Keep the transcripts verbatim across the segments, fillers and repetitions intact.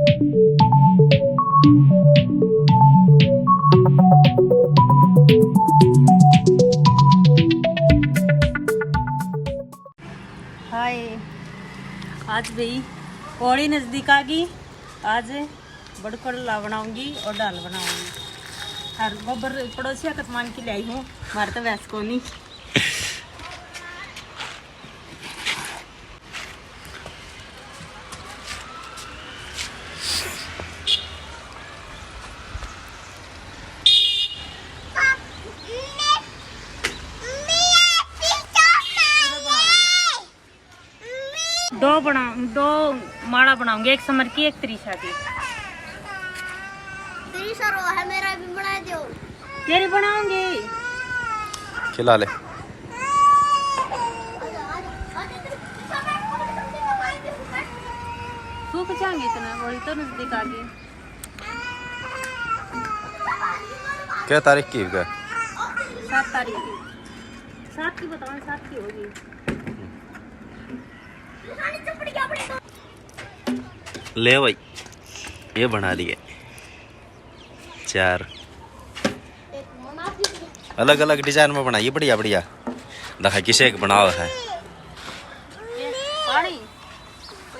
हाय, आज भी होली नजदीक आ गई। आज बड़कुल्ला बनाऊंगी और दाल बनाऊंगी। और गोबर पड़ोसिया का मांग के ले आई हूँ, मारे तो वैस को नहीं। दो बना, दो माला बनाऊंगी, एक समर की, एक त्रिशा की। त्रिशा रो है, मेरा भी बना दो। तेरी बनाऊंगी। खिला ले। सूख जाएंगे इतना, होली तो नजदीक आ गई। क्या तारीख की है? सात तारीख की। सात की बताओ, सात की होगी। ले भाई, ये बना लिए चार। अलग अलग डिजाइन में बनाइए, बढ़िया बढ़िया। देखा किसे एक बनाओ है। ये पानी,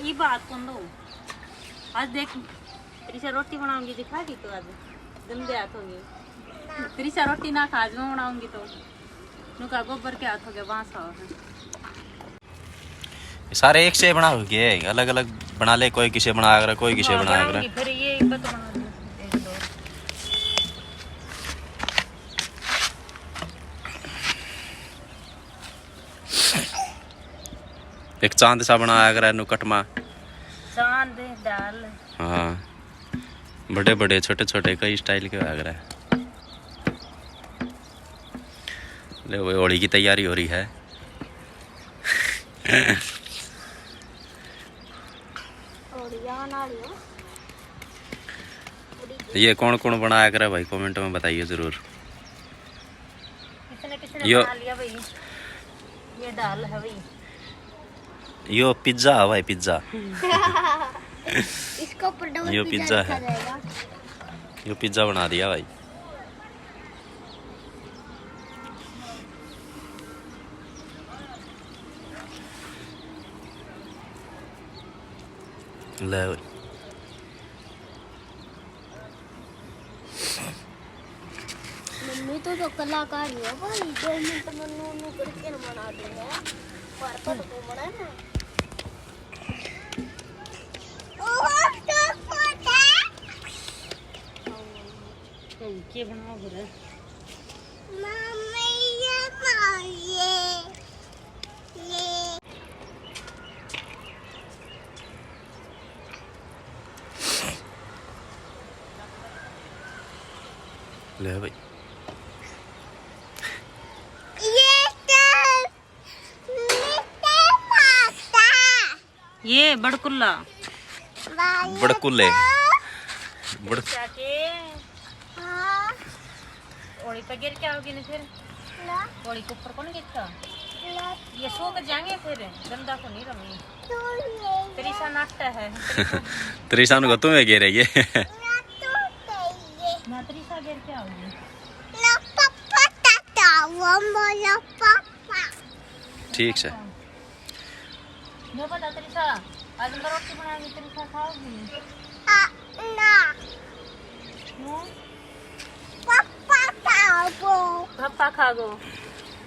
ये बात कौन दो? आज देख, त्रिशा रोटी बनाऊंगी, दिखा दी तो आज गंदे हाथ होंगे। त्रिशा रोटी ना खा, आज मैं बनाऊंगी तो नुका गोबर के हाथ हो गया, बांस हो। सारे एक से बना के अलग अलग बना ले, कोई किसे बना कर, कोई किसे हाँ, बना कर। बनाऊंगी, फिर ये पता बना दूँ, एक दो। एक चांद सा बनाया करे नुकट में। चांद, दाल। हाँ, बड़े बड़े, छोटे छोटे, कई स्टाइल के होया करे। ले, वो होली की तैयारी हो रही है। और यहाँ ना लियो। ये कौन कौन बनाया करे भाई, कमेंट में बताइए जरूर। किसने किसने यो बना लिया भाई? ये दाल है भाई। यो पिज्जा है भाई, पिज्जा। इसके ऊपर डबल यो पिज्जा पिज्जा रखा है। जाएगा। यो पिज्जा बना दिया भाई। ले भाई। मम्मी तो, तो कलाकार ही है भाई, दो मिनट में नू नू करके बना देंगे। पर पर तो बड़ा ना। के बनाओ घर? मम्मी, ये बनाइए। ले भाई। ये तो मीठा पाता। ये बड़कुल्ला। बड़कुल्ले। बड़- क्या के? हाँ। ओली पे गिर के आओगी ना फिर? ना। ओली के ऊपर कौन गिरता? ना। ये सूख जाएंगे फिर, गंदा को नहीं रमी। तू ले। त्रिशा नाटा है। त्रिशा नु तुम्हें गिरेगी। ना तू ले। ना त्रिशा गिर के आओगी। ना पापा टाटा, वो बोलो पापा। ठीक से। लो बेटा, त्रिशा, आज मैं रोटी बनाऊंगी, त्रिशा खाओगी? आ, ना। क्यों? पापा खाओ। पापा खाओ।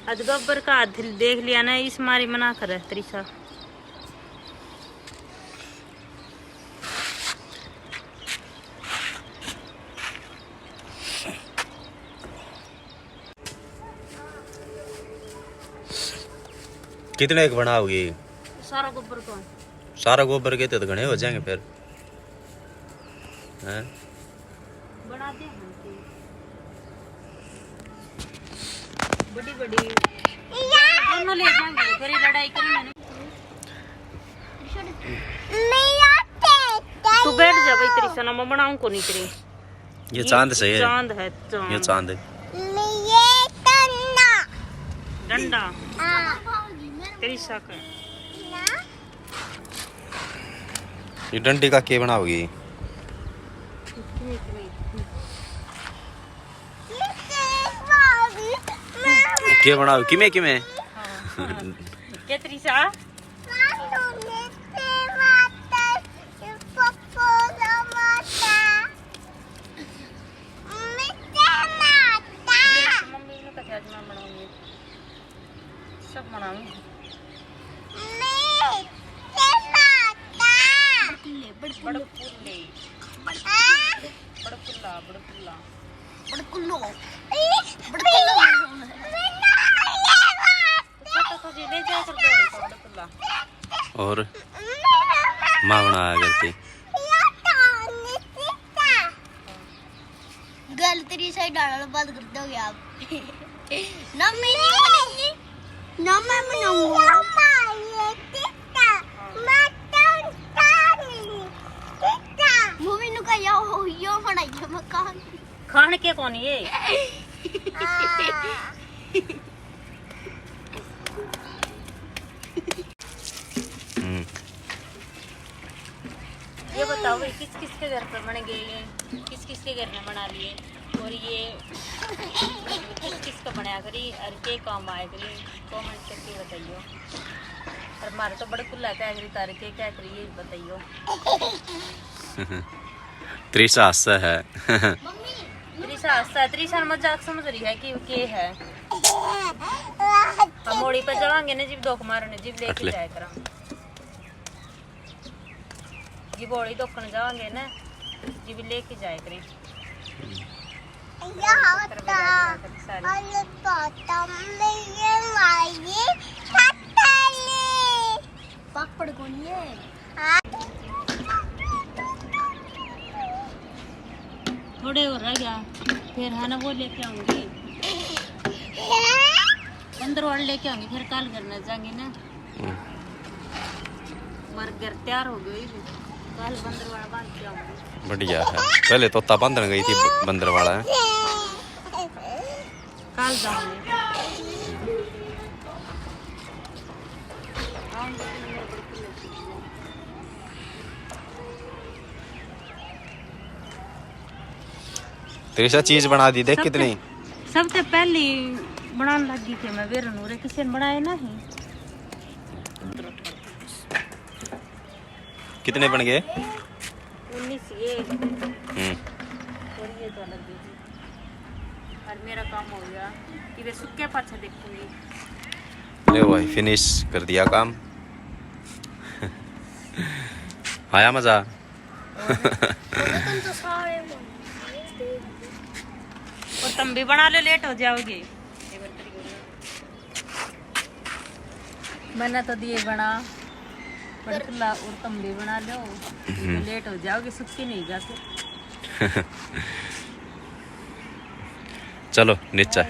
आज गब्बर का हाथ देख लिया ना, इस मारी मना करे त्रिशा। कितने एक बनाओगी? सारा गोबर का। सारा गोबर के तो घणे हो जाएंगे फिर। हैं? बना दे हम के। बड़ी बड़ी। दोनों ले जाएंगे, फिर ये लड़ाई करेंगे ना। तू बैठ जा भाई, त्रिशा ना, मैं बनाऊं को नहीं तेरी। ये ये चांद सही है। चांद है, चांद। ये चांद है। ये तो ना। डंडा। हाँ। त्रिशा का। ना। ये डंडी का के बनाओगी? ये बनाओ किमे किमे। के त्रिशा? मम्मी ने कहा आज मैं बनाऊंगी, सब बनाऊंगी। बड़कुल्ले, बड़कुल्ले। बड़कुल्ले। बड़कुल्ला, बड़कुल्ला। बड़कुल्लो। बड़कुल्लो। तो छोटा सा जी ले जाया कर दो, बड़कुल्ला। और माँ बनाया करती। गलत री साइड डालना बंद कर दोगे आप। ना मैं नहीं बनाऊंगी, ना मैं बनाऊंगा। मम्मी ने कहा यो, यो बनाइए मकान। खान के कौन ये? हम्म। ये बताओ भाई, किस किस के घर पे बन गए, किस किस के घर ने बना लिए, और ये किस किस का बनाया करी और के काम आया करी, कमेंट करके बताइयो। और मारे तो बड़कुल्ला कह करी, तारे के कह करी, ये बताइयो। त्रिशा हंस है। त्रिशा हंस है, त्रिशा मजाक समझ रही है कि के है। हम मोड़ी पे जावांगे ना, जिब दोक मारने, जिब लेके जाया करा। जिब होली दोकन जावांगे ना, जिब लेके जाया करें। पापड़ कौन है? थोड़े और रह गया, फिर है ना, वो लेके आऊंगी। बंदरवाल लेके आऊंगी, फिर काल घर में जाएंगे ना। हम्म। मारे घर तैयार हो गई, काल बंदरवाल बांध के आऊंगी। बढ़िया है, पहले तोता बांधन गई थी ब-, बंदरवाला है। काल जाऊंगी। त्रिशा चीज बना दी, देख कितनी। सबसे पहली बनाने लग गई थी मैं, बेरनूरे किसी ने बनाए नहीं। कितने बन गए? उन्नीस ये। हम्म। और ये तो अलग दे दी। और मेरा काम हो गया, इधर सुक्के पाछे देखूंगी। ले भाई, फिनिश कर दिया काम। आया मजा? और तुम तो सारे और तुम भी बना लो, लेट हो जाओगे। मैंने तो दिए बना, पर खुला और तुम भी बना लो, हम्म। लेट हो जाओगे, सुक्के नहीं जाते। चलो नीचे।